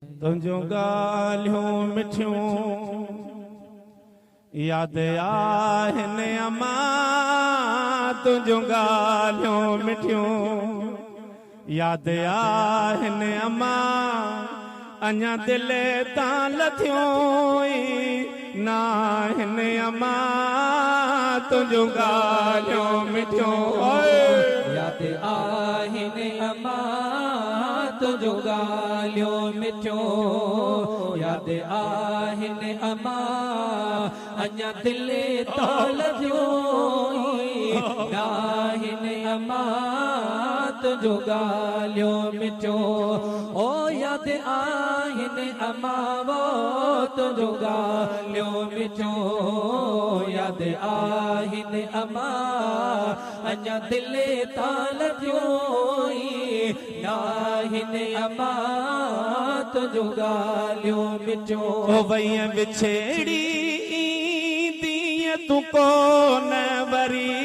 تنهنجون ڳالهيون مٺيون ياد آهن اما، تنهنجون ڳالهيون مٺيون ياد آهن اما، اڃا دل تان لٿيون ئي ناهن اما، تنهنجون ڳالهيون مٺيون ياد آهن اما، تنهنجون ڳالهيون مٺيون ياد آهن اما، اڃا دل تان لٿيون ئي ناهن اما، تنهنجون ڳالهيون مٺيون او ياد آهن اما، وو تنهنجون ڳالهيون مٺيون ياد آهن اما، اڃا دل تان لٿيون ئي ناهن اما، تنهنجون ڳالهيون مٺيون. او وئي وڇيڙي ايندينءَ تون ڪونه وري،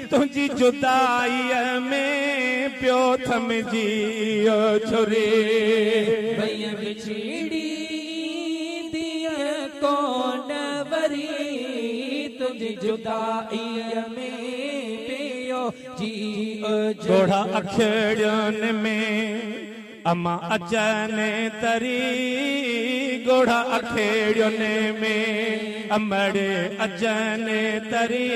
تنهنجي جدائيءَ ۾ پيو ٿمجي ڇري. وئي وڇيڙي ايندينءَ ڪونه وري، تنهنجي جدائيءَ ۾ پيو جي. ڳوڙها اکڙين ۾ اما اچن تري، ڳوڙها اکڙين ۾ امڙ اچن تري،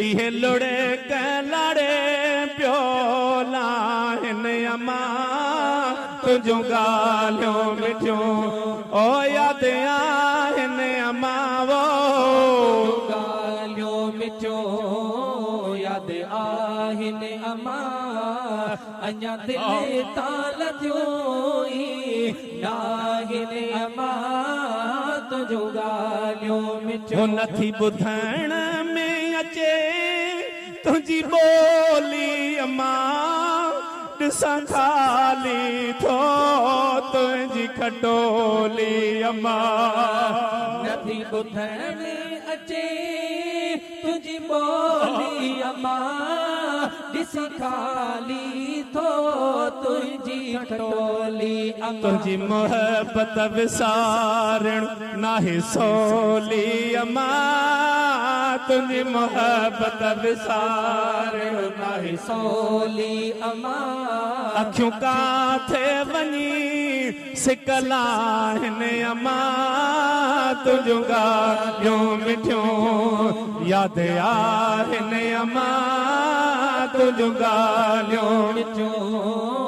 اهي لڙڪ لاڙي پيو لاهن اما، تنهنجون ڳالهيون مٺيون او ياد آهن اما، وو ڳالهيون مٺيون ياد آهن اما، اڃا دل تان لٿيون ئي ناهن اما، تنهنجون ڳالهيون مٺيون. نٿي ٻڌڻ ۾ اچي تنهنجي ٻولي اما، ڏسان خالي ٿو تنهنجي کٽولي اما. نٿي ٻڌڻ اچي تنهنجي ٻولي اما، ڏسي خالي ٿو تنهنجي کٽولي اما. تنهنجي محبت وسارڻ ناهي سولي اما، تنهنجي محبت وسارڻ ناهي سولي اما. اکيون ڪاٿي وڃي سڪل آهن اما، تنهنجون ڳالهيون مٺيون ياد آهن اما، تنهنجون ڳالهيون مٺيون